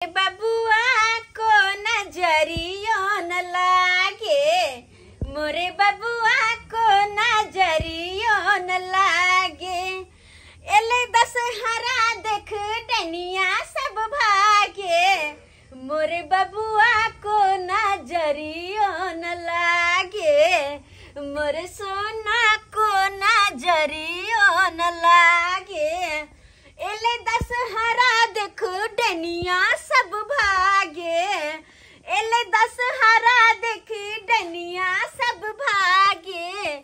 बबुआ को नजरियो न लागे, मोरे बबुआ को नजरियो न लागे। एले दशहरा देख डनिया सब भागे, मोरे बबुआ को नजरियो न लागे, मोरे सोना को नजरियो न लागे। एले दशहरा देख डनिया सब भागे, एले दशहरा देख डनिया सब भागे,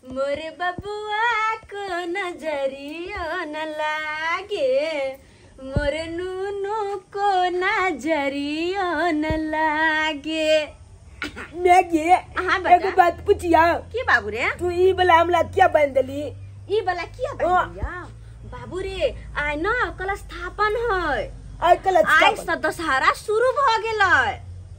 मोर बबुआ को नजरियो न लागे, मोर नूनू को नजरियो न लागे। मैगी, हाँ बेटा। एगो बात पूछिया। की बाबू रे? तू ई वाला हमला क्या बन देली? ई वाला किया बन दिया बाबू रे? आइ न कल स्थापन है, आइ कल आइ से दशहरा शुरू भ गेलै।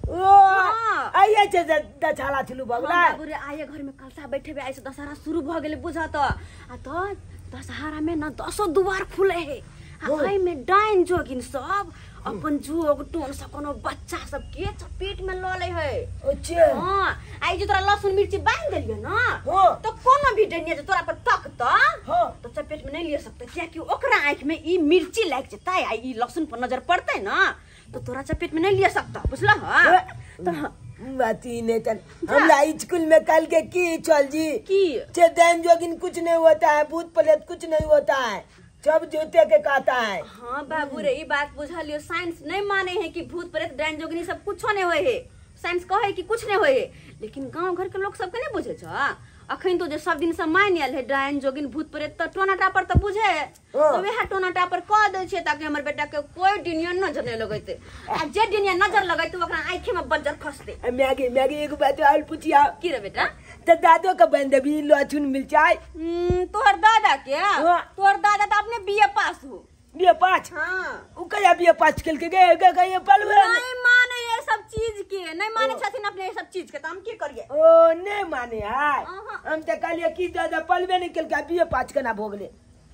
ओ हाँ। आइ छै दशहरा शुरू भ गेलै। हाँ बाबू रे, आइ घर में कलशा बैठेबे, आइ से दशहरा शुरू भ गेलै बुझ त। आ त दशहरा में न दसो दुआर खुले है, आ एहि में डाइन जोगिन सब अपन जोग टोन से कोनो बच्चा सब के चपेट में ल ले है। अच्छा। हाँ, आई जो तोरा लहसुन मिर्ची बांध देलियो ना, हाँ। तो कोनो भी डनिया जो तोरा पर तकता, हाँ। तो चपेट में नहीं ले सकता, कियाकि ओकरा आँख में ई मिर्ची लाग जेतै आ ई लहसुन पर नजर पड़तै ना, तो तोरा चपेट में नहीं ले सकता, बुझल हा? तो बात ही नहीं तन हमरा स्कूल में कल के की चल जी की चे डाइन जोगिन कुछ नहीं होता है, भूत प्रेत कुछ नहीं होता है, सब जूते के कहता है। हाँ बाबू रे, ई बात बुझलियो, साइंस नहीं माने है कि भूत प्रेत डाइन जोगिनी सब कुछो नहीं होए है, साइंस कहे कि कुछ नहीं होए है, लेकिन गांव घर के लोग सबके नहीं बुझे छ। अखन तो जे सब दिन से मान आयल है डाइन जोगिन भूत प्रेत, त टोना टापर त बुझे, तो वएह टोना टापर कह दै छै ताकि हमर बेटा के कोई डिनिया नजर नहीं लगैते, आ जे डिनिया नजर लगैते ओकरा आँखि में बज्जर खसते। मैगी मैगी एगो बात और पूछिया। की रे बेटा? त दादो के बन देबी लहसुन मिर्चाई? तोहर दादा के? हाँ। तोहर दादा त अपने बीए पास हो। बीए पास? हाँ। उ कहिया बीए पास केल के गए गए गए पलवे नहीं माने ये सब चीज के, नहीं माने छथिन अपने ये सब चीज के, त हम की करिए? ओ नहीं माने है, हम त कहलिए कि दादा पलवे नहीं केल के बीए पास केना भ गेले।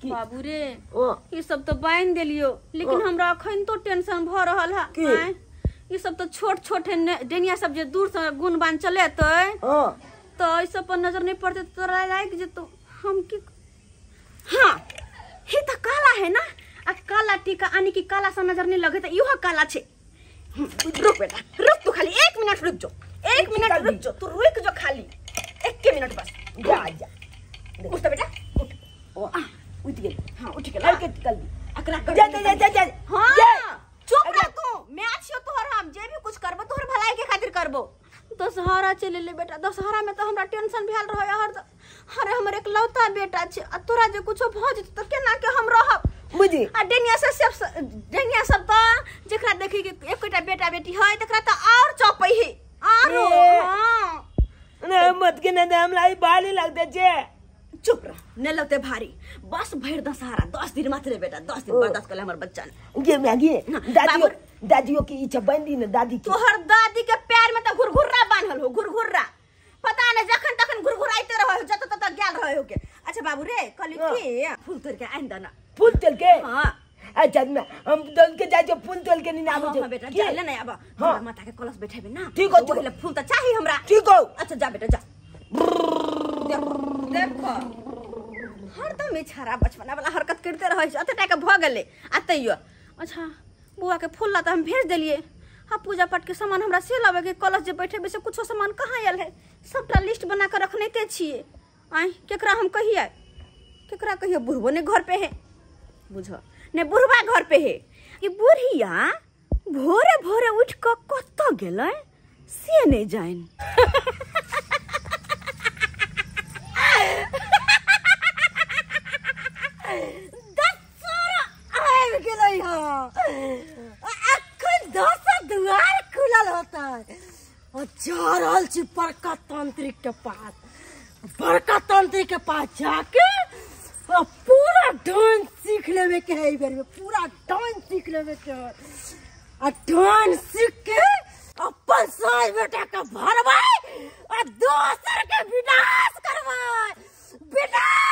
बाबू रे, ओ ई सब तो बांध देलियो, लेकिन हमरा अखन तो टेंशन भ रहल है। ई सब तो छोट छोट है डेनिया सब जे दूर से गुण बान चलेतै तो ई सब पर नजर नहीं पड़ते तो तोरा लाग जेतो। हम की हाँ ही तो काला है ना, आ काला टीका आनी की काला सा नजर नहीं लगे तो इहो काला छे। रुक बेटा रुक, तू खाली 1 मिनट रुक जो, 1 मिनट रुक जो, तू रुक जो खाली 1 मिनट बस। जा जा उठ तो बेटा उठ। ओ उठ गेल। हाँ उठ गेल। के निकल दी अकरा कर जा जा जा जा। हाँ चुप रह तू, मैं छियो तोहर, हम जे भी कुछ करबो तोहर भलाई के खातिर करबो। दशहरा चले ले बेटा, दशहरा में तो हमरा टेंशन भेल रहे हर, अरे हमर एकलौता बेटा छे, आ तोरा जे कुछो भ जेतौ त केना के हम रहब बुझी। आ डेनिया से सब डेनिया सब त जेकरा देखी के एकोटा बेटा बेटी है तकरा त और चपै है आरो। हां ना मत के ना हमरा ई बाली लगते छे। चुप रह, ने लगते भारी, बस भर दशहरा 10 दिन मात्र रे बेटा, 10 दिन बर्दाश्त कर ले हमर बच्चा ने। गे मैगी दादियो दादियो की इच्छा बंदी न दादी की। तोहर दादी के पैर में त घुरघुर्रा बान्हल हो, घुरघुर्रा पता नहीं जखन तखन घुरघुराइते रहे हो, जत तत गेल रहे हो के। अच्छा बाबू रे, कहली की फूल तोड़ के आइन दना। फूल तोड़ के? हां। अच्छा मैं हम दल के जाय जो फूल तोड़ के नहीं आबो। हां बेटा जा ले ना, आब दुर्गा माता के कलश बैठेबे ना। ठीक हो, ओहिले फूल त चाही हमरा। ठीक हो। अच्छा जा बेटा जा। देखो देखो हरदम छारा बचपना वाला हरकत करते रहे छै, अते टाका भ गेलै आ तैयो। अच्छा बुआ के फूल ला त हम भेज देलिए, हाँ पूजा पाठ के सामान हमरा से लाबे के, कलश जे बैठेबे से कुछो सामान कहाँ आयल है, सबटा लिस्ट बना के रखने ते छिए। आइ केकरा हम कहिए, केकरा कहिए, बुढ़बो ने घर पे है बुझ ने, बुढ़बा घर पे है। ई बुढ़िया भोरे भोरे उठ के कतऽ गेलै से नहीं जान। दशहरा आबि गेलै हँ, अखन 10 दुआर खुलल होतै। जा रहल छी बड़का तांत्रिक के पास, बड़का तांत्रिक के पास जाके पूरा डांस सीख लेवे के है, बेर में पूरा डांस सीख लेवे के है। आ डांस सीख के अपन साई बेटा के भरबै आ दोसर के विनाश करबै, विनाश।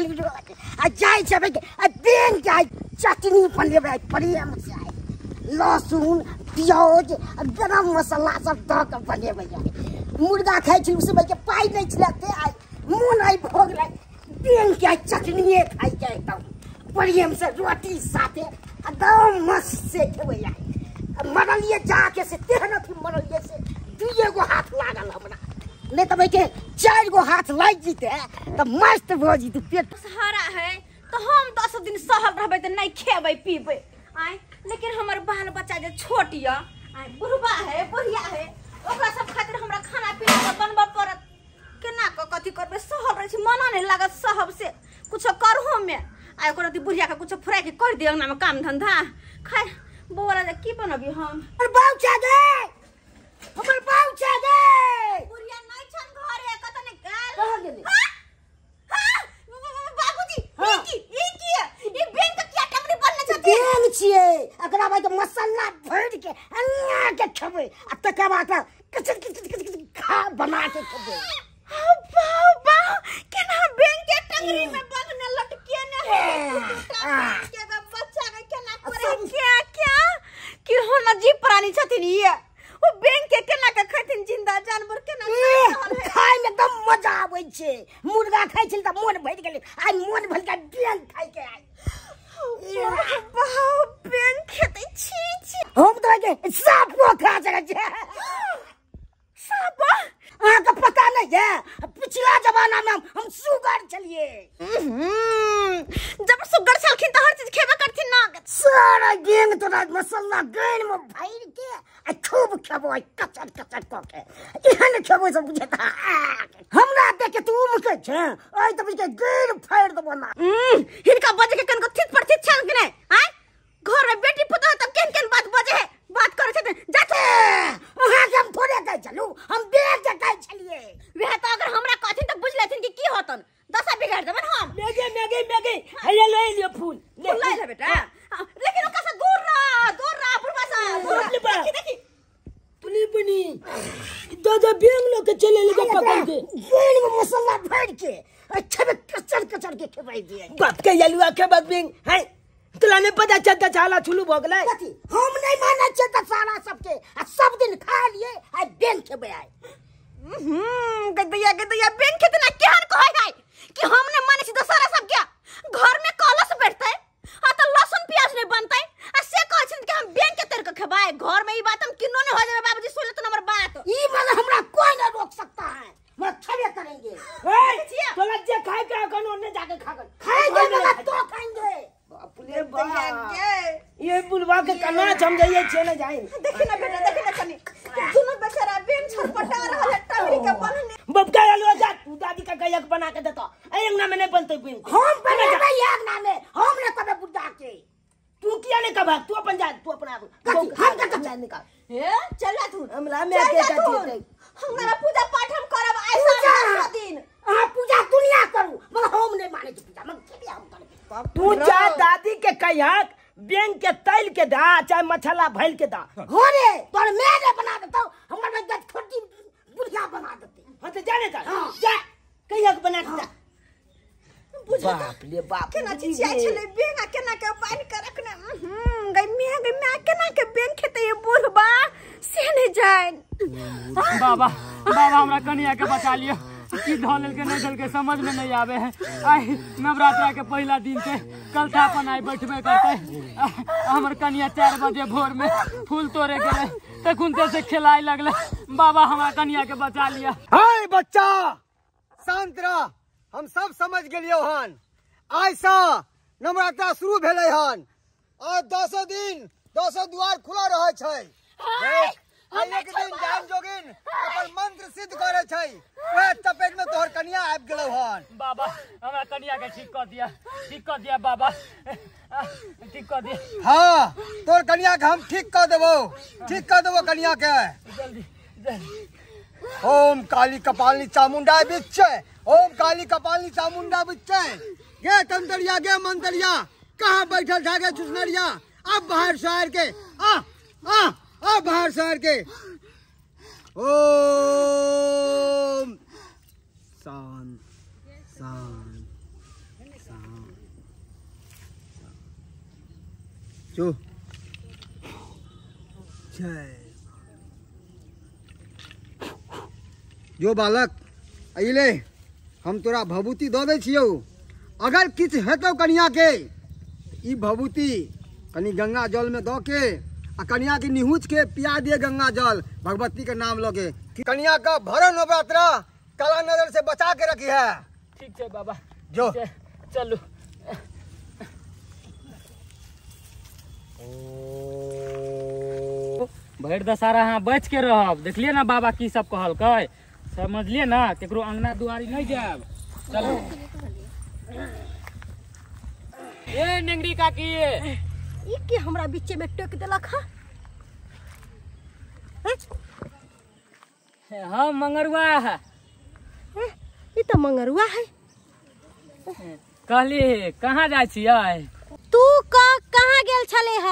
छलियै आ जाइ छै आ बेंग के आइ चटनी बनेबै प्रेम से, आइ लहसुन प्याज गरम मसाला सब दऽ के बनेबै। मुर्गा खाइ छलै उस के पाइ नहि छलै ते आइ मोन आइ भऽ गेलै बेंग के आइ चटनिए खाइके एकदम प्रेम से रोटी साथे एकदम मस्त से खेबै। आइ मरलियै जाके से तेहन अथी मरलियै से 2 गो हाथ लागल हमरा, नहीं तो के 4 गो हाथ लागि जीते तो मस्त भऽ जीते पेट। सहारा है तो हम 10 दिन सहल रहबै तऽ नहीं खेबै पीबै आय, लेकिन हमर बाल बच्चा जे छोट यऽ आय बुढ़बा है बुढ़िया है ओकरा सब खातिर हमरा खाना पीना बनबऽ पड़त। केना कऽ कथी करबै, सहल रहै छी मना नहीं लागत सहब से कुछो करहो में। आइ ओकरा बुढ़िया के कुछो फुराय के कर दिअ अंगना में काम धंधा। खैर बौआ की बनबी हम? बाउ छै गे, हमर बाउ छै गे। बुढ़िया नहीं छन घरे कत ने गेल, कहाँ गेलै? हां बाबूजी ई की ई की ई बैंक के किया टंगरी बनने छथिन? बैंक छियै, एकरा बाद मसाला भरि के अन्ना के खेबै आ तकर बाद कचर कचर कचर खा बना के खेबै। हां बाउ बाउ केना बैंक के टंगरी में बनने लटके ने है के बच्चा के केना करे क्या क्या कि हो न जी प्राणी छथिन ये ओ बैंक के केना के खैथिन जिंदा जानवर केना खाय में एकदम मजा आबै छै। मुर्गा खाइ छल त मोन भरि गेलै, आइ मोन भरि के बैंक खाइ के आइ बाउ बैंक खेतै छी छी। हम त के सापो खा सकै छै। साप अहाँ के पता नहीं है पिछला जमाना में हम सुगर छलिए। जब सुगर छलखिन त हर चीज खेबे करथिन ना। सारा गेंग तोरा मसाला गैन में भरि के आ खूब खेबो कचर कचर क के एहन खेबो सब बुझता। हमरा देख के तू मुकै छै आइ त बुझ के गैर फाड़ देबो ना। हिनका बजे के कनको थित पर थित छल कि नै? आय घर में बेटी पुतोह तब केहन केहन बात बजे है बात करे छथिन जाते। अहाँ के हम थोड़े कहै छलू, हम देख के कहै छलिए। वएह त अगर हमरा कहथिन त बुझ लेथिन कि की होतन, दशा बिगाड़ देबन हम। मैगी मैगी मैगी हैया ले लियो फूल फूल ले ले बेटा, लेकिन ओकरा से दूर रह दूर रह बुढ़वा से। देखी देखी तुली बनी दादा बैंक लोग के चले लगे पकड़ के बैंक में मसाला भर के अच्छा कचर कचर के खेबाई दिए। बाप के यलुआ के बाद बैंक है तोला नहीं पता चलता छाला छुलू भऽ गेलै। कथी हम नहीं मानै छियै त सारा सबके आ सब दिन खा लिए आ बैंक खेबै आइ। गदैया गदैया बैंक खेते ना केहन कहै है कि हम नहीं मानै छी दशहरा सब के। घर में कलश बैठतै आ त लहसुन प्याज नहीं बनतै आ से कहै छिन कि हम बैंक के तर के खेबै। घर में ई बात हम किन्नो नहीं हो जाबे बाबूजी, सुन लेतन हमर बात। ई मतलब हमरा कोई नहीं रोक सकता है, हम खेबे करेंगे। ए तोला जे खाए के अखन ओने जाके खा कर खाएंगे ना तो खाएंगे। बाप रे बाप ये बुलवा के कना जम जाइए छे ना जाए। देखी ना बेटा देखी ना कनी दोनों बेचारा बेम छटपटा रहल है टंगरी के बनने। बबका आलू जा तू दादी का गयक बना के देतो ए अंगना में नहीं बनते बिन हम बनेबै अंगना में हम ने कबे बुढ़ा के। तू किया नहीं कबा तू अपन जा तू अपना हम का कब निकाल ए चल जा तू हमरा में के का देते हमरा पूजा पाठ हम करब ऐसा दिन। हां पूजा दुनिया करू मगर हम नहीं माने छी पूजा मगर के हम करब। तू जा दादी के कहियक बैंक के तैल के दा चाहे मछला भइल के दा। हो रे तोर मैं ने बना देतौ हमर में गज छोटी बुढ़िया बना देते। हां तो जाने जा जा कहियक बना के दा। बाप रे बाप केना चिचिया छलै बैंक आ केना के पानि के रखने। गई मैं केना के बैंक खेते ये बुढ़बा से नहीं जान। बाबा बाबा हमरा कनिया के बचा लियो, की धल के नहीं धल के समझ में नहीं आवे है। आई नवरात्रा के पहला दिन थे कल था अपन आई बैठबे करते हमर कनिया 4 बजे भोर में फूल तोड़े गए तखन से खेलाए लगले। बाबा हमरा कनिया के बचा लिया। हाय बच्चा शांत रह, हम सब समझ गेलियो हन। आइ से नवरात्रा शुरू भेलै हन और 10 दिन 10 द्वार खुला रहै छै। एक दिन जान जोगिन अपन मंत्र सिद्ध करे छै, वह चपेट में तोहर कनिया आबि गेलौ हन। बाबा हमरा कनिया के ठीक कर दिया, ठीक कर दिया बाबा, ठीक कर दिया। हाँ तोहर कनिया के हम ठीक कर देबो, ठीक कर देबो कनिया के। जल्दी जल्दी। ओम काली कपालिनी चामुंडा बिच्चे, ओम काली कपालिनी चामुंडा बिच्चे। गे तंतरिया गे मंतरिया कहाँ बैठल था गे चुसनरिया, अब बाहर शहर के आ आ आ बाहर शहर के। ओम शांत शांत। जो जय जो बालक अइले हम तोरा भभूति दऽ दै छियौ। अगर किछु हेतौ कनिया के ई भभूति कनि गंगा जल में दऽ के आ कनिया के निहुँच के पिया दिए गंगा जल भगवती के नाम लऽ के। कनिया का भरो नवरात्रा काला नजर से बचा के रखी है। ठीक है बाबा जो चलू। भरि दशहरा अहाँ बच के रहब। देखलिए ना बाबा की सब कहलकै, समझलिए ना? केकरो अंगना दुआरी नहीं जायब। चलू। ए नेंगरी काकी ई के हमरा बीचे में टोक देलक ह? हम मंगरुआ है। ई त मंगरुआ है। कहली कहाँ जाय छियै? तू कहाँ गेल छले ह?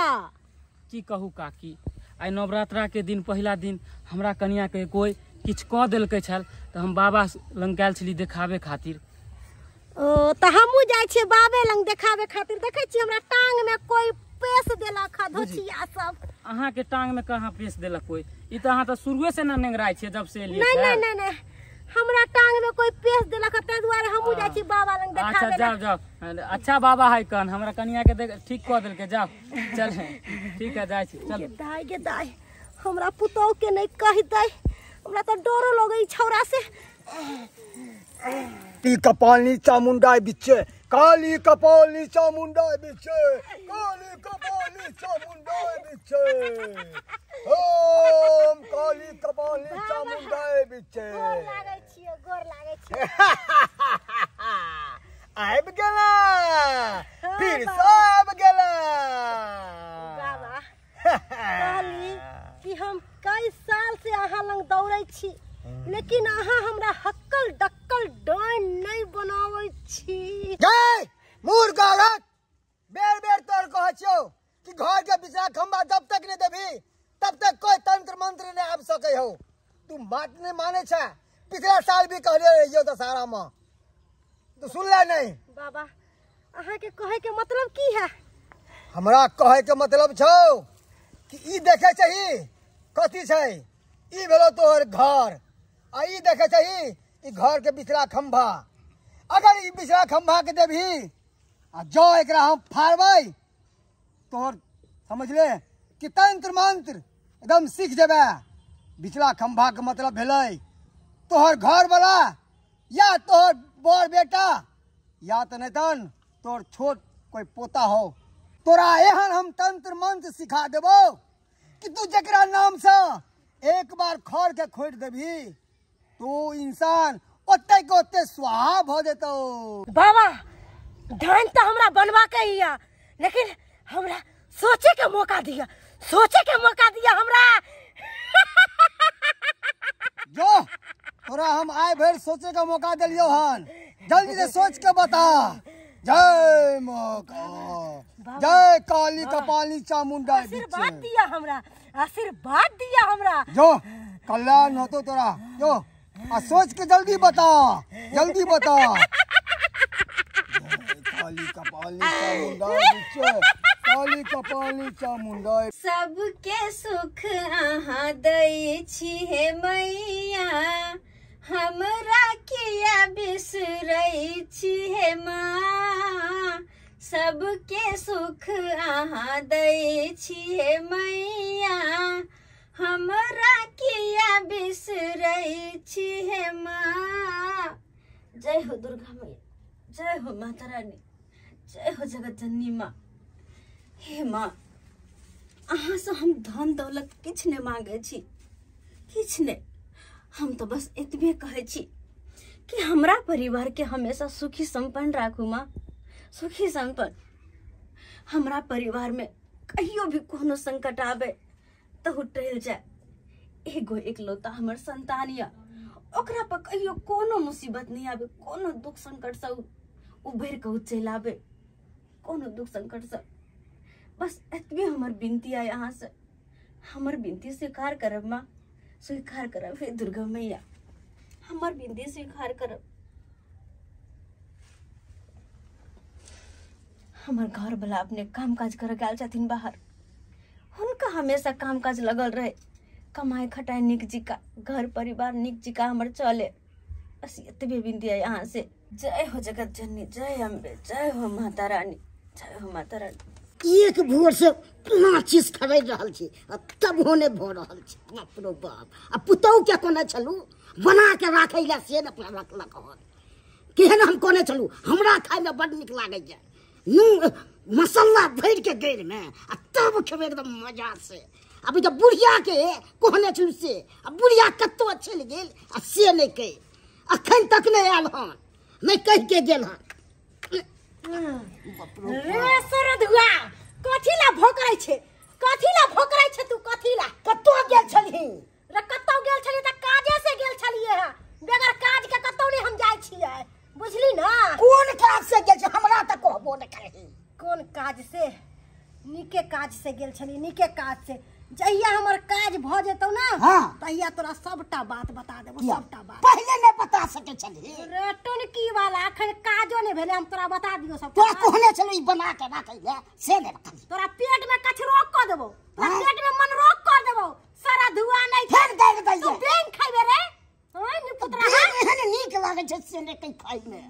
की कहू काकी, आइ नवरात्रा के दिन पहिला दिन हमरा कनिया के कोई किछु कऽ देलकै छल तऽ हम बाबा लग गेल छली देखाबे खातिर। ओ तऽ हमहूँ जाइ छियै बाबे लग देखाबे खातिर। देखै छियै हमरा टांग में कोई पेश देलक ह धोचिया सब। अहाँ के टांग में कहाँ पेश देलक कोई? ई तऽ अहाँ तऽ शुरुए से ना नेंगराइ छियै जब से एलियै। नहीं नहीं नहीं नहीं, हमरा टांग में कोई पेश देलक ह ताहि दुआरे हमहूँ जाइ छी बाबा लग देखाबे। अच्छा जाओ जाओ। अच्छा बाबा है कन हमरा कनिया के देख ठीक कऽ देलकै। जाओ चल ठीक है जाइ छी। चल दाई गे दाई, हमरा पुतोह के नहीं कहि दै, हमरा तऽ डरो लगै छौरा से। काली कपाली चामुंडा बिच्चे, काली कपाली चामुंडा बिच्चे, काली कपाली चामुंडा बिच्चे, ओम काली कपाली चामुंडा बिच्चे। गोर लागै छियै, गोर लागै छियै। आबि गेला फिर से आबि गेला। बाबा कहली कि हम कई साल से अहाँ लग दौड़ै छी लेकिन अहाँ हमरा हक्कल डक्कल डाइन नहीं बनाबै छी। जय मूर्ख औरत, बेर बेर तोर कहै छियौ कि घर के बिचला खंबा जब तक नहीं देबही तब तक कोई तंत्र मंत्र नहीं आबि सकै हौ। तू बात नहीं मानै छै। पिछला साल भी कहले रहियौ दशहरा में, तू सुनले नहीं। बाबा अहाँ के कहे के मतलब की है? हमरा कहे के मतलब छौ कि ई देखे चाही कथी छै। ई भेलो तोहर घर आ ई देखे चाही ई घर के बिचला खंभा। अगर ई बिचला खंभा के देबही आ जो एकरा हम फाड़बै तोहर समझले कि तंत्र मंत्र एकदम सीख जेबै। बिचला खंभा के मतलब भेलै तोहर घर वाला या तोहर बड़ बेटा या तऽ नहीं तन तोहर छोट कोई पोता हो। तोरा एहन हम तंत्र मंत्र सिखा देबो कि तू जकरा नाम से एक बार खर के खोटि देबही तो इंसान ओते के ओते स्वाहा भ जेतौ। बाबा धान तो हमरा बनवा के हिया लेकिन हमरा सोचे के मौका दिया, सोचे के मौका दिया हमरा। जो तोरा हम आइ भरि सोचे के मौका देलियौ हन, जल्दी से सोच के बता। जय माँ जय काली कपाली चामुंडा। आशीर्वाद दिया हमरा, आशीर्वाद दिया हमरा। जो कल्याण होतो तोरा। जो आ सोच के जल्दी बता, जल्दी बता। काली कपाली चामुंडा, काली कपाली चामुंडा। सबके सुख अहाँ दै छी हे मैया, हमरा किया बिसरै छी हे माँ। सबके सुख अहाँ दै छी हे मैया, हमरा किया बिसरै छी हे माँ। जय हो दुर्गा मैया, जय हो माता रानी, जय हो जगत जननी माँ। हे माँ, अहाँ से हम धन दौलत किछु नहीं मांगे छी, किछु नहीं। हम तो बस एतबे कहै छी कि हमरा परिवार के हमेशा सुखी संपन्न राखू माँ, सुखी संपन्न। हमरा परिवार में कहियो भी कोनो संकट आबे तो टहल जाए। एगो एकलौता हमर संतान या, ओकरा पर कहियो कोनो मुसीबत नहीं आबे, कोनो दुख संकट से उभर के चलि आबे, कोनो दुख संकट से। बस एतबे हमर विनती है यहाँ से, हमर विनती स्वीकार करब माँ, स्वीकार करब हे दुर्गा मैया, हमर विनती स्वीकार करब। हमर घर वाला अपने काम काज करे गेल छथिन बाहर, हुनका हमेशा काम काज लगल रहे, कमाई खटाई निक जिका, घर परिवार निक जिका हमर चले, बस एतबे विनती है यहाँ से। जय हो जगत जननी, जय अम्बे, जय हो माता रानी, जय हो माता रानी। एक भोर से माचिस खरीद रहल छी आ तब होने भ रहल छी। बाप रो बाप, आ पुतहु के कोने छलू बना के राखै ला से न रखलक हन। केहन हम कोने छलू, हमरा खाय में बड नीक लागैया, नून मसाला भरि के गैर में आ तब खेबै एकदम मजा से। अभी तो बुढ़िया के कहने छलू से, आ बुढ़िया कतौ चलि गेल आ से नहि कहि, अखन तक नहि आयल हन, नहि कहि के गेल हन। रे सरधुआ, कथी ला भोकरै छे, कथी ला भोकरै छे तू, कथी ला? कतौ गेल छलही? रे कतौ गेल छलियै त काजे से गेल छलियै हँ, बगैर काज के कतौ नहि हम जाइ छियै, बुझली ना? कोन काज से गेल छै हमरा त कहबो नहि करही। कोन काज से? नीके काज से गेल छली, नीके काज से। जहिया हमर काज भ जेतौ ना, हाँ। तहिया तोरा सबटा बात बता देबो, सबटा बात। पहिले नहि बता सकै छलही। रे टुनकी वाला अखन काजो नहि भेलै, हम तोरा बता दियौ सबटा। तोरा कहने छलौ ई बना के राखै ले, से नहि रखली। तोरा पेट में कचरो क देबो, तोरा पेट में मनरोग कर देबो, सारा धुआ नहि फेर गारि दैयै। तू बेंग खैबे रे? ओय नि पुतरा, एहन नीक लागै छै से नहि कहि खाइ में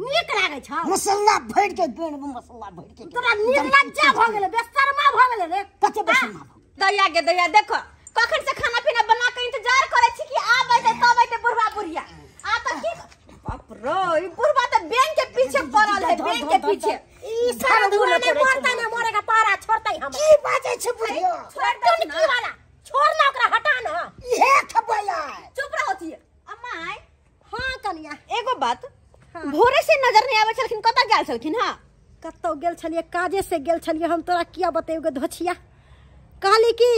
नीक लागै छौ। मसाला भरि के पेट में मसाला भरि के तोरा नीक लज्जा भ गेलै, बेशर्मा भ गेलै रे। कते बेशर्मा? दैया गे दैया, देखो कखन से खाना पीना बना के इंतजार करे छी कि आबै ते तब आबै बुढ़वा बुढ़िया। आ त की बाप रो, ई बुढ़वा त बैंक के पीछे पड़ल है, बैंक के पीछे। ई सारा धुआ नहीं मरतै ना, मरे के पारा छोड़तै हम। की बाजै छै बुढ़िया? छोड़ टुनकी वाला, छोड़ ना ओकरा, हटा ना। इहे खबै आय। चुप रहो थी अम्मा। हां कनिया, एगो बात, भोरे से नजर नहीं आबै छलखिन, कतऽ गेल छलखिन? हां कतौ गेल छलियै, काजे से गेल छलियै। हम तोरा किया बतेबौ गे धोछिया, कहली कि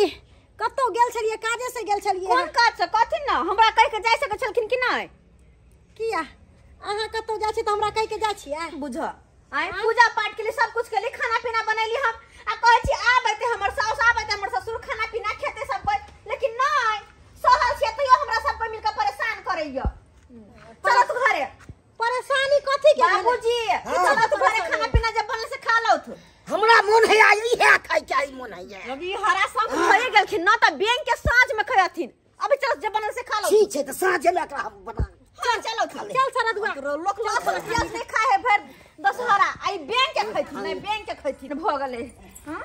कतौ गेल छलियै, काजे से गेल छलियै। कोन काज से? कथि ना हमरा कहि के जाय सकै छलखिन कि नहि? किया अहाँ कतौ जाइ छी त हमरा कहि के जाइ छियै? बुझ आइ पूजा पाठ के लिए सब कुछ के लिए खाना पीना बनैली हम, आ कहै छी आबै ते हमर साउस, आबै ते हमर ससुर, खाना पीना खेते सब कोइ, लेकिन नहि सहल छियै तैयो हमरा सब कोइ मिलके परेशान करैया। चलो तू घरे। परेशानी कथी के? बाबूजी चलो तू घरे, खाना पीना जब बनल से खा लौथ। हमरा मोन है आई इहे खाइ के आई मोन है। अभी हरा संग खए गेलखिन ना त बैंक के साँझ में खयथिन। अभी चल जब बनल से खा लो। ठीक छै त साँझ में एकरा हम बना। चल चलो चल सरधुआ। लोक लहसुन प्याज नहीं खाए है भर दशहरा, आई बैंक के खैथिन नहीं, बैंक के खैथिन भ गेलै। हां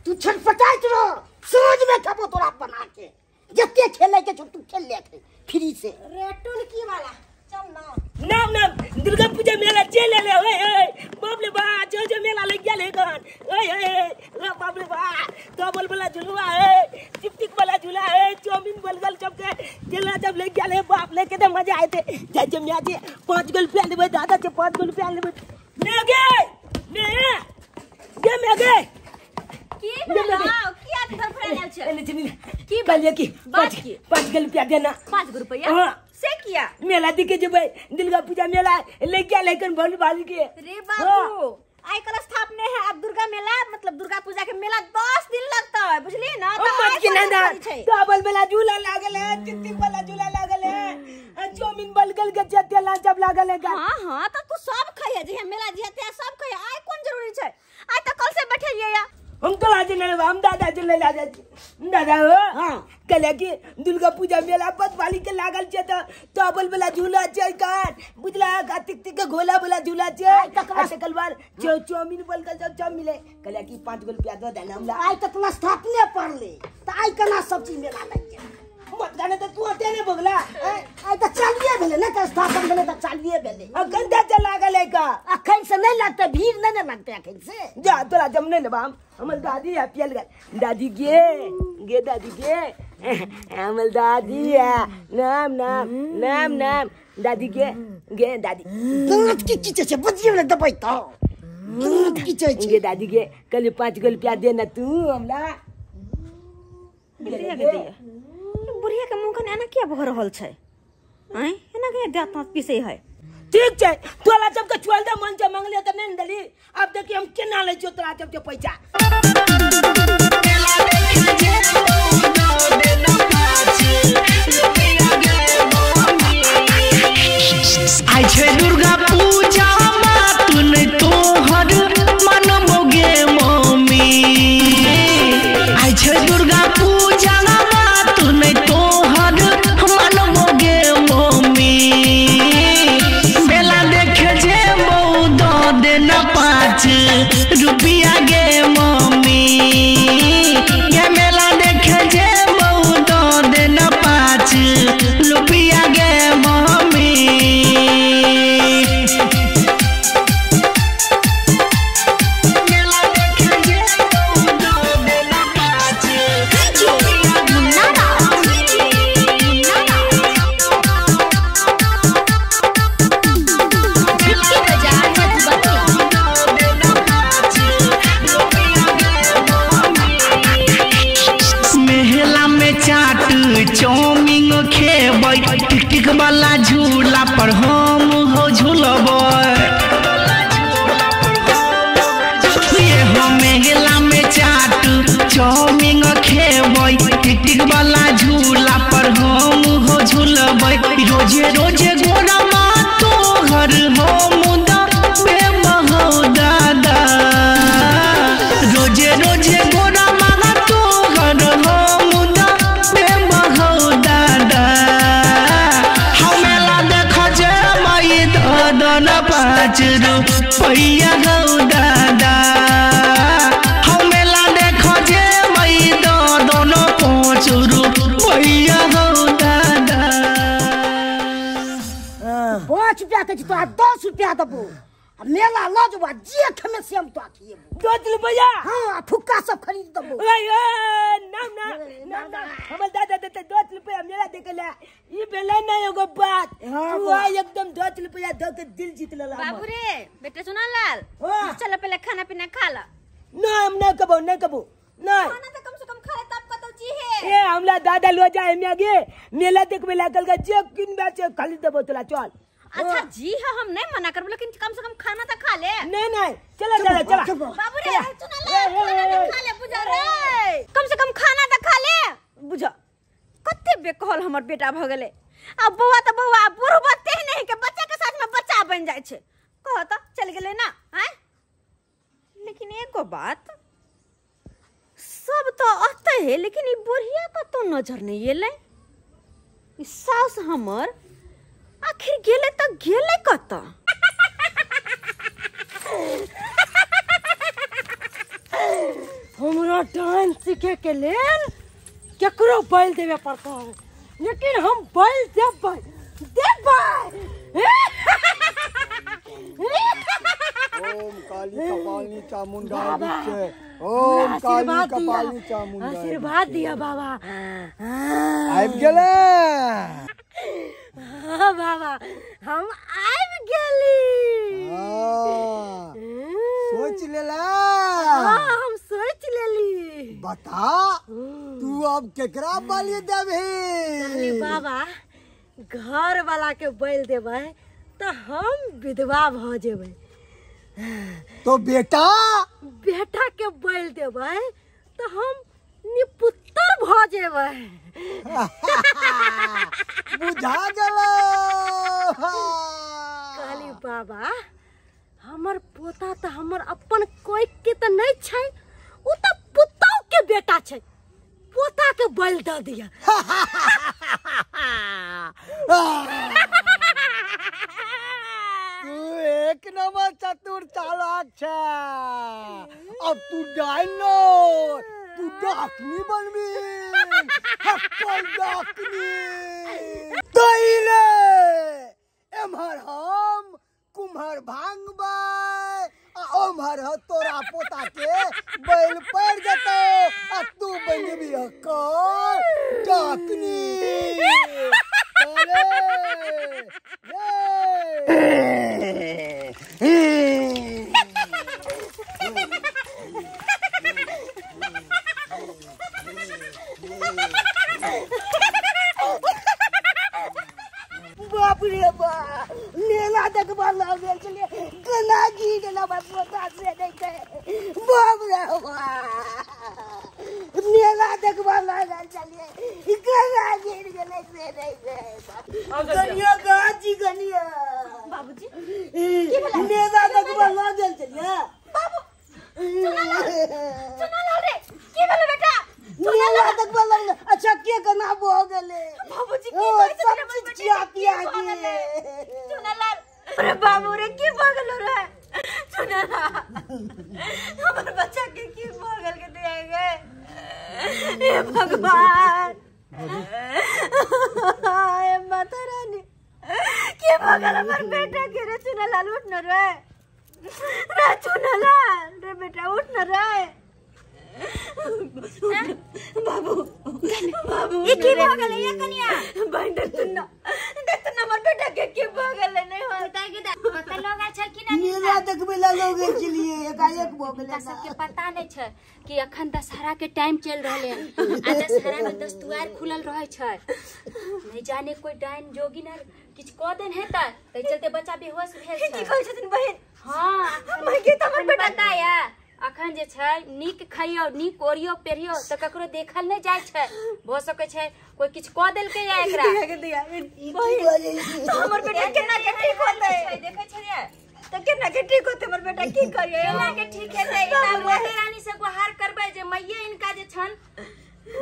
तू छटपटाइत रह, साँझ में खबो तोरा बना के, जते खेले के तू खेल ले फ्री से। रे टुनकी वाला चल ना। नाम नाम दुर्गा पूजा मेला चल ले ओए ओए बाप रे बा, जो जो मेला लग गेल है गन ओए ओए बाप रे बा, डबल वाला झुलवा है, चिपटिक वाला झूला है, चाउमीन बर्गर सब के चला जब लग गेल है बाप ले के त मजा आते। जाय जे मिया जी 5 गो रुपया लेबै, दादा के 5 गो रुपया लेबै। ने गे ने गे मे गे की भेलौ? किया धरफड़ायल छै? एने चली की कहलियै कि 5 गो रुपया देना। 5 गो रुपया से किया? मेला दिखे जेबै, दुर्गा पूजा मेला ले गया लेकिन भोल भाल के। रे बाबू आइ कल स्थापने है, अब दुर्गा मेला मतलब दुर्गा पूजा के मेला 10 दिन लगता है, बुझलिए ना? तो मत के ना डबल वाला झूला लागल है, चित्ती वाला झूला लागल है, चाउमीन बर्गर के जते ला सब लागल है। हां हां त तू सब खइहे, जे मेला जे ते सब खइहे, आइ कोन जरूरी छै? आइ त कल से बैठलियै या। हम तो आज नहीं, हम दादा जी ले ला दादा हो। हां कहले कि दुर्गा पूजा मेला पतवाली के लागल छै त डबल वाला झूला छै कान बुझला, तिक तिक के गोला वाला झूला छै, आ तकर बाद चाउमीन बर्गर सब सब मिले। कहले कि 5 गो रुपया दो देना हमरा। आइ तक स्थापने पड़ले त आइ केना सब चीज मेला लागि गेल? मत जाने त तू होते ने बगला। आइ त चालुए भेलै ने, त स्थापन भेलै त चालुए भेलै। अखन त लागल है का? अखन से नहि लगतै, भीड़ नहि ने लगतै अखन से। जा तोरा जम नहि लेबा हम, हमर दादी है पियल गेल। दादी गे गे दादी गे, हमर दादी है, नाम नाम नाम नाम दादी गे गे दादी। दाँत की खींचै छै बुझियौ ने, दबै त दाँत खींचै छै। गे दादी गे कहली 5 गो रुपया दे ना तू हमरा। बुढ़िया के दिया, बुढ़िया के मुँह कने एना किया भऽ रहल छै? आँय एना के दाँत ताँत पीसै है? ठीक छै तोरा सबके छोड़ दे, मन से मांगले त नहीं देली, अब देखी हम केना लै छियौ तोरा सबके पैसा। आई छै दुर्गा पूजा मा तू नहीं तोहर मन चाउमीन खेबै टिक टिक वाला झूला पर हम हो झूलबै। ये हो मेला में चाट चाउमीन खेबै टिक टिक वाला झूला पर हम हो झूलबै। रोजे रोजे गोरा माँ तोहर हो मुदा बेमहो दादा। रोजे रोजे गोरा माँ तोहर हो मुदा बेमहो दादा। हम मेला देख जे माई ददन 5 रुपैया गौ दादा। हम मेला देख जे माई ददन 5 रुपैया गौ दादा। 5 रुपया के तो 10 रुपया देबो मेला ल जबो जे खेमे से हम तो खिएबो। 10 रुपया हां फुक्का सब खरीद देबो। ओए ना ना ना ना हमर दादा देते 10 रुपया मेला देखे ला ई भेलै ना एगो बात। तू आ एकदम 10 रुपया द के दिल जीत लेला। बाबू रे बेटा सुना लाल चल पहले खाना पीना खा ला। ना हम ना कबो ना कबो ना खाना तो कम से कम खा ले तब कतौ जी है। ए हमला दादा लो जाए हम आगे मेला देखबे लागल के जे किनबा से खरीद देबो तोला चल। अच्छा जी हाँ हम नहीं मना करब लेकिन कम से कम खाना तो खा ले। नहीं नहीं चला चला चला बाबू रे सुना ले खाना तो खा ले बुझा रे कम से कम खाना तो खा ले बुझा। कते बेकहल हमर बेटा भ गेले आ बौआ त बौआ बूढ़ बते नहीं के बच्चा के साथ में बच्चा बन जाय छै कह त चल गेले ना हैं। लेकिन एगो बात सब तो अते है लेकिन ई बुढ़िया कतो नजर नहीं एले। ई सास हमर आखिर गेले त गेले कत। हमरा डांस सीखे के लेल केकरो बैल देवे पड़ता है लेकिन हम बैल देबै देबै। ओम काली कपालिनी चामुंडा विच्चे ओम काली कपालिनी चामुंडा आशीर्वाद दिया बाबा। आबि गेले हाँ बाबा हम आबि गेली। सोच लेला। हाँ हम सोच लेली। बता तू अब केकरा बलि देबही? बाबा घर वाला के बलि देबै तो हम विधवा भ जेबै। तो बेटा बेटा के बलि देबै तो हम निपुत्तर भ जेबै। बुझा गेलो। कहली बाबा हमर पोता तो हमर अपन कोई के तो नहीं छै उ तो पुतौ के बेटा छै पोता के बलि दऽ दिया। तू एक नंबर चतुर चालाक छै। अब तू डायनो तू डाकनी बनबी हक्कल डाकनी। तैले एम्हर हम कुम्हर भांगबै आ ओम्हर तोरा पोता के बैल पड़ जेतौ आ तू बन जेबी हक्कल डाकनी। चले बाप रे बाप मेला देखबा लग गेल छलै गना गिर गेल हमर पोता से नहीं के। बाप रे बाप मेला देखबा लागल छलै गना गिर गेल से नहीं के। गनिया गाजी गनिया बाबूजी की भेलै? मेला देखबा लग गेल छलै बाबू चुना लाल रे की भेलै बेटा? मेला देखबा लगल। अच्छा के गना भऽ गेलै बाबूजी की कहै सब चीज खिया पिया गेलै। चुना लाल अरे बाबू रे की भऽ गेलो रे? चुना लाल हमर बच्चा के की भऽ गेल के दिया गे? हे भगवान हे माता रानी की भऽ गेल हमर बेटा के रे? चुना लाल उठ न रे रे चुना लाल रे बेटा उठ न रे बाबू बाबू ई की भ गेलै ये कनिया? भाई देख तू ना, देख तू ना हमर बेटा के की भ गेलै। नहीं होता गे कते लोग आयल छलखिन हन मेला देखबै ला लोग आयल छलियै एकाएक भऽ गेलै। हिनका सबके पता नहि छै कि अखन दशहरा के टाइम चलि रहलै हन आ दशहरा में 10 दुआर खुलल रहै छै। नहीं जाने कोई डाइन जोगिन आर किछु कऽ देन हेतै ताहि चलते बच्चा बेहोश भेल छै। की कहै छथिन बहिन? हाँ माय गे, तऽ हमर बेटा पता या अखन जे छै नीक खइयो नीक ओढ़ियो पेरियो तऽ ककरो देखल नहि जाइ छै। भऽ सकै छै कोई किछु कऽ देलकै या एकरा। तऽ हमर बेटा केना के ठीक होतै? देखै छलियै तऽ केना के ठीक होतै हमर बेटा? की करियै केना के ठीक हेतै? ई तऽ माता रानी से गुहार करबै जे मैये इनका जे छन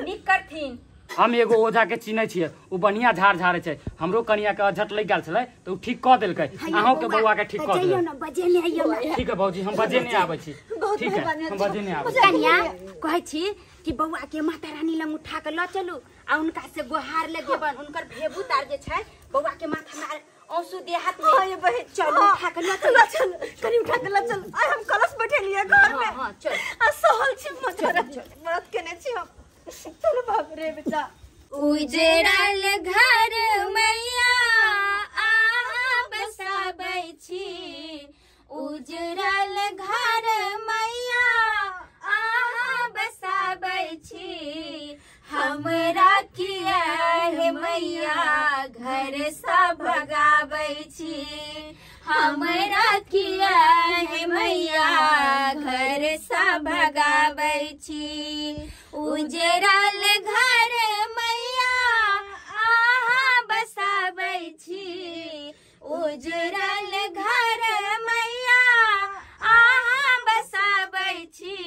नीक करथिन। हम एगो ओझा के चिन्है छियै, ओ बढ़िया झाड़ झाड़ै छै। हमरो कनिया के अझट लागि गेल छलै तऽ ओ ठीक कऽ देलकै। अहूँ के बौआ के ठीक कऽ देलकै। ठीक है भौजी, हम बजेने आबै छी। ठीक है, हम बजेने आबै छी। कनिया कहै छी कि बौआ के माता रानी लग उठा के लऽ चलू आ उनका से गुहार लगेबन। उनकर भेबूत आर जे छै बौआ के माथा में आंसू दे हाथ में। हां ये बहिन, चलू उठा के लऽ चलू। चल कनी उठा के लऽ चल। आइ हम कलश बैठेलियै घर में। हां चल। आ सहल छी, मदद केने छी हम। चलो बाप रे बेटा। उजड़ल घर मैया आहा बसाबै छी, उजड़ल घर मैया आहा बसाबै छी, हमरा किया हे मैया घर सँ भगाबै छी, हमरा किया हे मैया घर सँ भगाबै छी, उजड़ल घर मैया आहा बसाबै छी, उजड़ल घर मैया आहा बसाबै छी,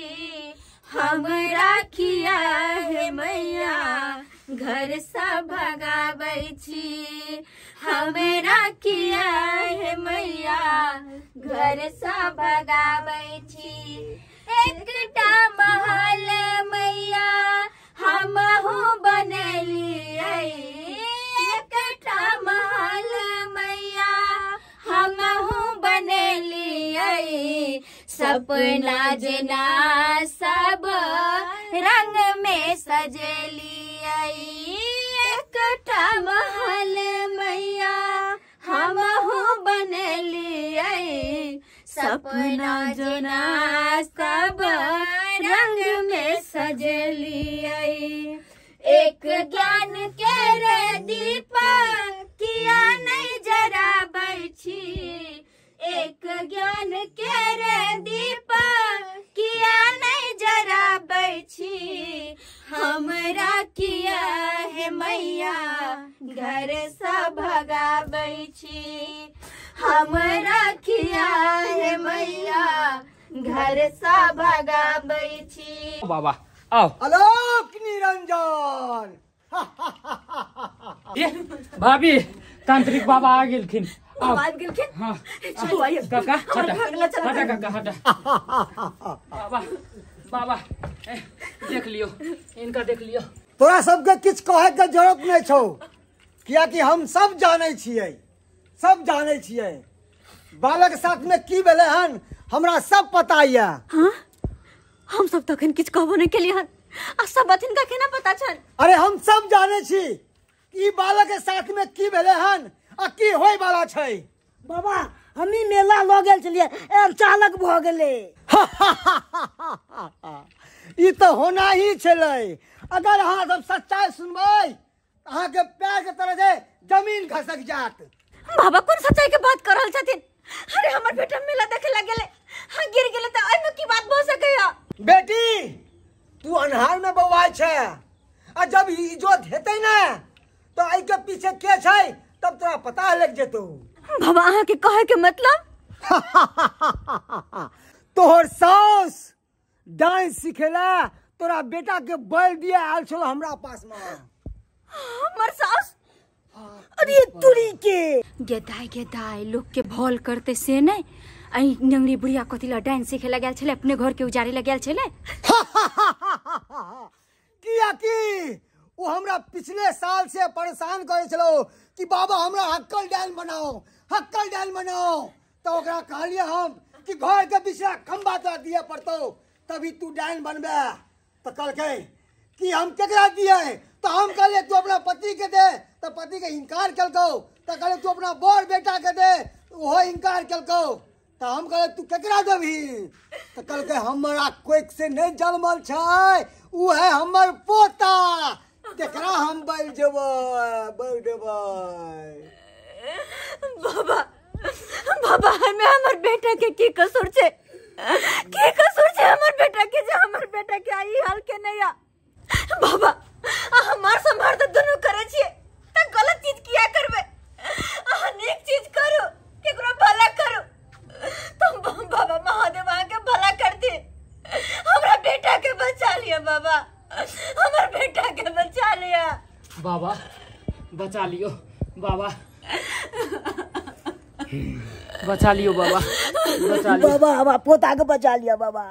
हमरा किया हे मैया घर सँ भगाबै छी, हमरा किया हे मैया घर सँ भगाबै छी। एकटा महल मैया हमहु बनेलियै, एकटा महल मैया हमहु बनेलियै, सपना जेना सब रंग में सजेलियै, एकटा महल मैया हमहु बनेलियै, सपना जेना सब रंग में सजेलियै, एक ज्ञान के रे दीपक किया नहीं जराबै छी, एक ज्ञान के रे दीपक किया नहीं जराबै छी, हमरा किया हे मैया घर सँ भगाबै छी, हमरा किया हे मैया घर सँ भगाबै छी। बाबा आओ। आलोक निरंजन। ये भाभी तांत्रिक बाबा आ गेलखिन। आबि गेलखिन? हाँ। चलू आइए। काका हटा हटा काका हटा। बाबा बाबा देख लियो इनका, देख लियो। तोरा सबके किछु कहे के जरूरत नहीं छौ, कियाकि हम सब जानै छियै, सब जानै छियै बालक साथ में की भेलै हन, हमरा सब पता या। हाँ? हम सब तखन किछु कहबो नहीं केलियै हन आ सब बात हिनका केना पता छन? अरे हम सब जानै छी ई बालक के साथ में की भेलै हन आ की होय वाला छै। बाबा हमी मेला लऽ गेल छलियै, एहन चालक भऽ गेलै। ई तऽ होना ही छलै। अगर अहाँ सब सच्चाई सुनबै अहाँ के पैर के तरह जे जमीन खसक जात। बाबा कोन सच्चाई के बात कर रहल छथिन? अरे हमर बेटा मेला देखे लग गेलै, हाँ गिर गेलै, तऽ एहिमे की बात भऽ सकैया? बेटी तू अन्हार में बौआइ छै आ जब इजोत हेतै ने तो एहि के पीछे के छै तब तोरा पता लग जेतौ। बाबा अहाँ के कहे के मतलब? तोहर सास डांस सिखेला तोरा बेटा के बैल दिया आयल छलो हमरा पास में। हमर सास? अरे तुरी के गेदाय गेदाय लोग के भल करते से नहीं। आई नंगड़ी बुढ़िया कथी ला डांस सीखे लग गेल छले, अपने घर के उजारे लग गेल छले। किया कि वो हमरा पिछले साल से परेशान करे छलो कि बाबा हमरा हक्कल डाल बनाओ, हक्कल डाल बनाओ। तो ओकरा कहलिए हम कि घर के पिछला खंबा तोरा दिए पड़तो तभी तू डाइन बनबे। तो कहलकै कि हम केकरा दिए, तो हम कहलिए तू अपना पति के दे, तो पति के इनकार कलको। तो कहलिए तू अपना बड़ बेटा के दे, ओहो इनकार केलकौ। तऽ हम कहलियै तू केकरा देबही? तऽ कहलकै हमरा कोइक से नहि जनमल छै, उ है हमर पोता, तेकरा हम बलि देबै, बलि देबै। बाबा बाबा हमें हमर बेटा के की कसूर छै, की कसूर छै हमर बेटा के जे हमर बेटा के आई हाल के नहीं आ। बाबा हमार संभार तऽ दुनू करै छियै तऽ गलत चीज किया करबै? अहाँ नीक चीज करू, केकरो भला करू। तुम बाबा महादेव अहाँके भला करती। हमरा बेटा के बचा लिअ बाबा, हमर बेटा के बचा लिअ बाबा, बचा लियो बाबा, बचा लियो बाबा, बचा लियो बाबा, हमरा पोता के बचा लिअ बाबा।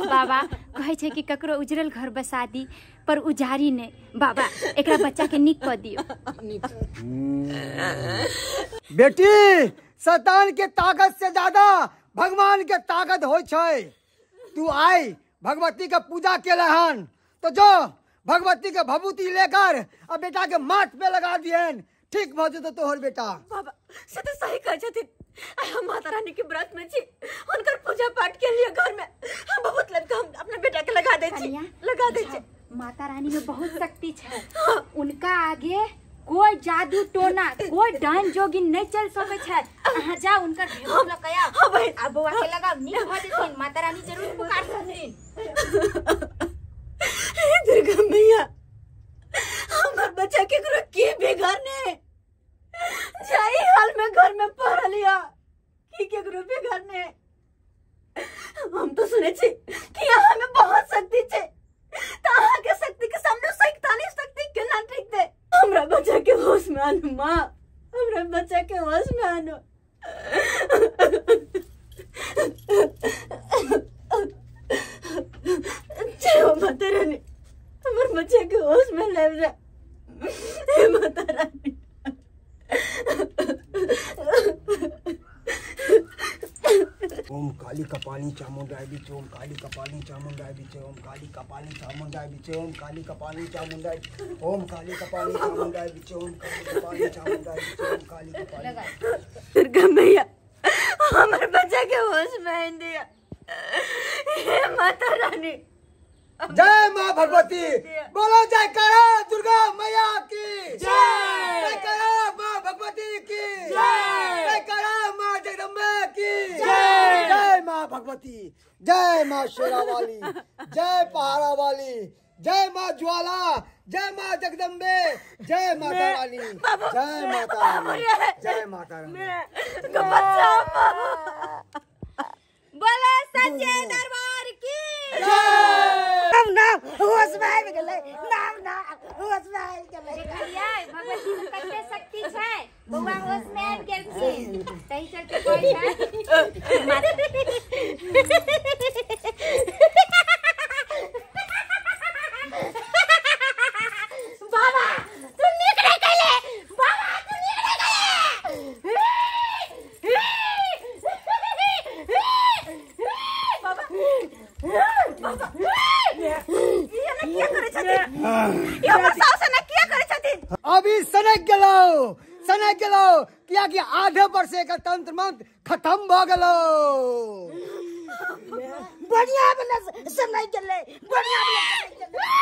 बाबा कहै छै कि ककरो उजरल घर बसा दी पर उजारी नहि। बाबा एकरा बच्चा के नीक कऽ दियौ। बेटी, शैतान के ताकत से ज्यादा भगवान के ताकत होइ छै। तू आई भगवती के पूजा केले हन तो जो भगवती के भभूति लेकर आ बेटा के माथ पे लगा दिहन, ठीक भऽ जेतौ तोहर बेटा। बाबा से तऽ सही कहै छथिन। आइ हम माता रानी के व्रत में छी, हुनकर पूजा पाठ के लिए घर में हम बहुत लग हम अपना बेटा के लगा दै छी, लगा दै छी। माता रानी में बहुत शक्ति छै, उनका आगे कोई जादू टोना कोई डाइन जोगिन नहीं चल सकै छै। अहाँ जाउ उनकर भेंट लऽ के आउ। हाँ बहिन। आ बौआ के लगाउ, नीक भऽ जेथिन, माता रानी जरूर पुकार छथिन। हे दुर्गा मैया, हमर बच्चा केकरो की बिगाड़ने जाई हाल में घर में पड़ल या की केकरो बिगाड़ने। हम तो सुने छी कि यहाँ में बहुत शक्ति छै, त अहाँ के शक्ति के सामने शैतानी शक्ति केना टिकतै? हमरा बच्चा के होश में आनू माँ, हमरा बच्चा के होश में आनू। जय हो माता रानी, हमर बच्चा के होश में लाबि जा। हे माता रानी। ओम काली कपाली चामुंडाई बिचे, ओम काली कपाली चामुंडाई बिचे, ओम काली कपाली चामुंडाई बिचे, ओम काली कपाली चामुंडाई, ओम काली कपाली चामुंडाई बिचे, ओम काली कपाली चामुंडाई बिचे, ओम काली कपाली। दुर्गा मैया हमर बच्चा के होश में आनि दिया। हे माता रानी। जय माँ भगवती, बोलो जयकारा दुर्गा मैया की जय, जयकारा माँ भगवती की जय, जयकारा माँ जगदम्बे की जय, जय माँ भगवती, जय माँ शेरा वाली, जय पहाड़ा वाली, जय माँ ज्वाला, जय माँ जगदम्बे, जय माता रानी, जय माता रानी, जय माता रानी। बोलो सच्चे दरबार की जय। नाम नाम होश में आबि गेलै, नाम नाम होश में आबि गेलै। देखलियै भगवती के कते शक्ति छै, बौआ होश में आबि गेलखिन, तही चलते कहै छै माता। बाबा तू नीक नहि कैले, बाबा तू नीक नहि कैले। बाबा बाबा ई एना किया करै छथिन? ई हमर साउस एना किया करै छथिन? अभी सनक गेलौ, सनक गेलौ, कियाकि आधे पर से एकर तंत्र मंत्र खत्म भऽ गेलौ। बढ़िया बला सनक गेलै, बढ़िया बला सनक गेलै।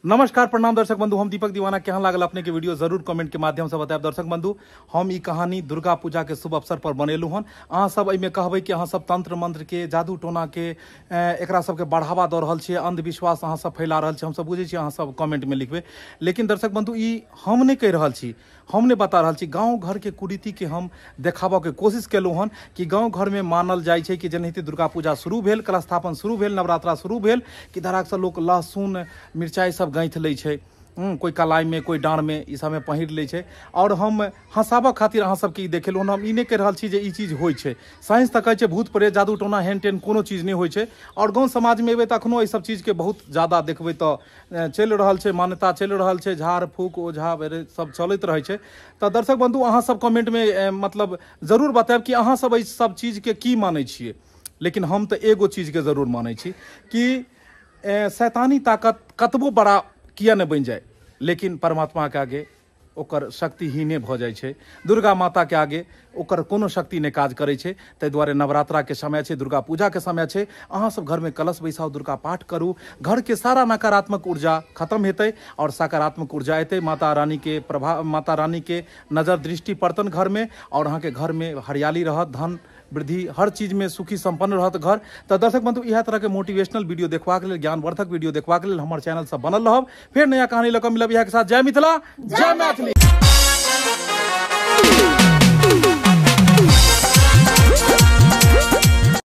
नमस्कार प्रणाम दर्शक बंधु, हम दीपक दीवाना। केहन लागल अपने के वीडियो जरूर कमेंट के माध्यम से बतायब। दर्शक बंधु, हम ई कहानी दुर्गा पूजा के शुभ अवसर पर बनेलहुँ हन। अहाँ सब एहिमे कहबै कि अहाँ सब तंत्र मंत्र के, जादू टोना के, एकरा सबके बढ़ावा दऽ रहल छियै, अंधविश्वास अहाँ सब फैला रहल छियै। हम सब बुझै छियै अहाँ सब कमेंट में लिखबै, लेकिन दर्शक बंधु ई हम नहि कहि रहल छी, हम नहि बता रहल छी। गाँव घर के कुरीति के हम देखाबऽ के कोशिश केलहुँ हन कि गाँव घर में मानल जाइ छै कि जेनाहिते दुर्गा पूजा शुरू भेल, कलशस्थापन शुरू भेल, नवरात्रा शुरू भेल, कि धड़ाकसँ लोक लहसुन मिरचाइ सब गैंथ लै छै, कोई कलाई में कोई डाँड़ में ई सबमे पहिर लै छै। और हम हँसाबऽ खातिर अहाँ सबके ई देखेलहुँ हन। हम ई नहि कहि रहल छी जे ई चीज होइ छै। साइंस तऽ कहै छै भूत प्रेत जादू टोना हेन टेन कोनो चीज नहि होइ छै। और गाँव समाजमे एबै तऽ अखनो एहि सब चीजके बहुत ज्यादा देखबै तऽ चलि रहल छै, मान्यता चलि रहल छै, झाड़ फूक ओझा वगैरह सब चलैत रहै छै। तऽ दर्शक बंधु, अहाँ सब कमेंटमे मतलब जरूर बतायब कि अहाँ सब एहि सब चीजके की मानै छियै। लेकिन हम तऽ एगो चीजके जरूर मानै छी कि शैतानी ताकत कतबो बड़ा किया नहि बनि जाय, लेकिन परमात्माके आगे ओकर शक्तिहीने भऽ जाइ छै। दुर्गा माताके आगे ओकर कोनो शक्ति नहि काज करै छै। ताहि दुआरे नवरात्राके समय छै, दुर्गा पूजाके समय छै, अहाँ सब घरमे कलश बैसाउ, दुर्गा पाठ करू, घरके सारा नकारात्मक ऊर्जा खत्म हेतै और सकारात्मक ऊर्जा एतै। माता रानी के प्रभाव, माता रानी के नजर दृष्टि पड़तन घरमे और अहाँके घरमे हरियाली रहत, धन वृद्धि, हर चीजमे सुखी संपन्न रहत घर। तऽ दर्शक बंधु, इएह तरहके मोटिवेशनल वीडियो देखबाक लेल, ज्ञानवर्धक वीडियो देखबाक लेल हमर चैनल सब बनल रहब। फेर नया कहानी लऽ कऽ मिलब इएह के साथ। जय मिथिला, जय मैथिली।